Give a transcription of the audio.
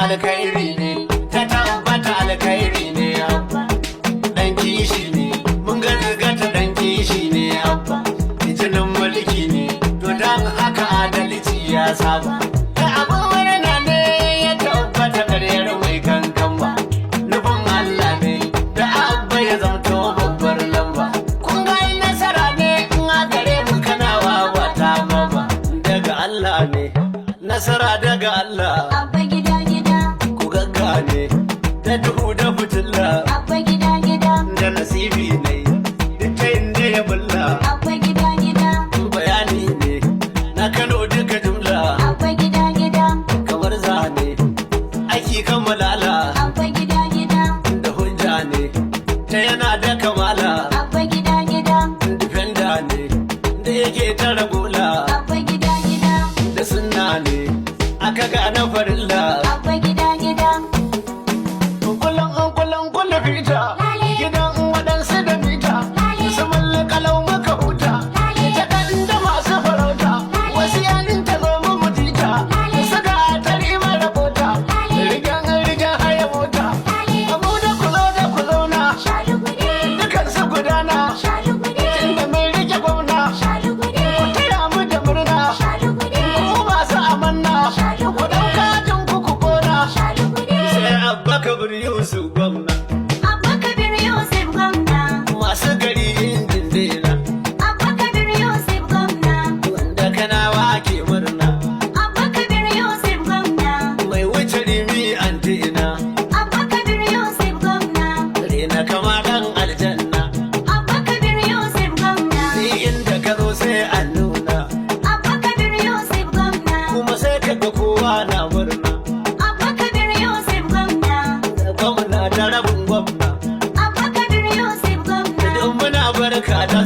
Alkhairi ne, ta tabbata alkhairi ne Abba. Dan kishi ne, mun gata dan kishi ne Abba. Jinin mulki ne, to dan haka adalci ya saba. Da abin murna ne ya tabbata, karyar mai kankan ba. Nufin Allah ne da Abba ya zamto babbar lamba. Kun ga nasara ne in a gare mu Kanawa ba ta ba. Daga Allah ne, nasara daga Allah. Abba gida gida. Ku gaggane da duhu da fitilla. Abba gida gida. Da nasibi ne duk ta inda ya bulla. Abba gida gida. Bayani ne na Kano duka jumla. Abba gida gida. Kamar zane aiki kammalala. Abba gida gida. Da hujja ne ta yana da kamala. Abba gida gida. Defender ne da yake tara gola. Abba gida gida. Da sunna ne aka gane farilla. Abba gida gida. Kullum an kullum kullum fita gidan waɗansu da mita su mallakalau muka huta ta ɗan da masu farauta, wasu yanin ta zo mu mutita suka tari mara bota rigan rigan haya mota abu da ku zo da ku zauna dukan su gudana tunda mun rike gwamna, ku taya mu da murna, ku masu amanna, ku ɗauka jin ku ku kona sai Abba Kabir Yusuf gwamna. Abba Kabir Yusuf gwamna. Masu gari injin dena. Abba Kabir Yusuf gwamna. Wanda Kanawa ke murna. Abba Kabir Yusuf gwamna. Mai wuce rimi antina. Abba Kabir Yusuf gwamna. Rena kama dan aljanna. Abba Kabir Yusuf gwamna. Ni inda ka zo sai an nuna. Abba Kabir Yusuf gwamna. Kuma sai ka ga kowa na murna. Abba Kabir Yusuf gwamna. Gwamna da rabin gwamna. Abba Kabir Yusuf gwamna. Idan muna barka da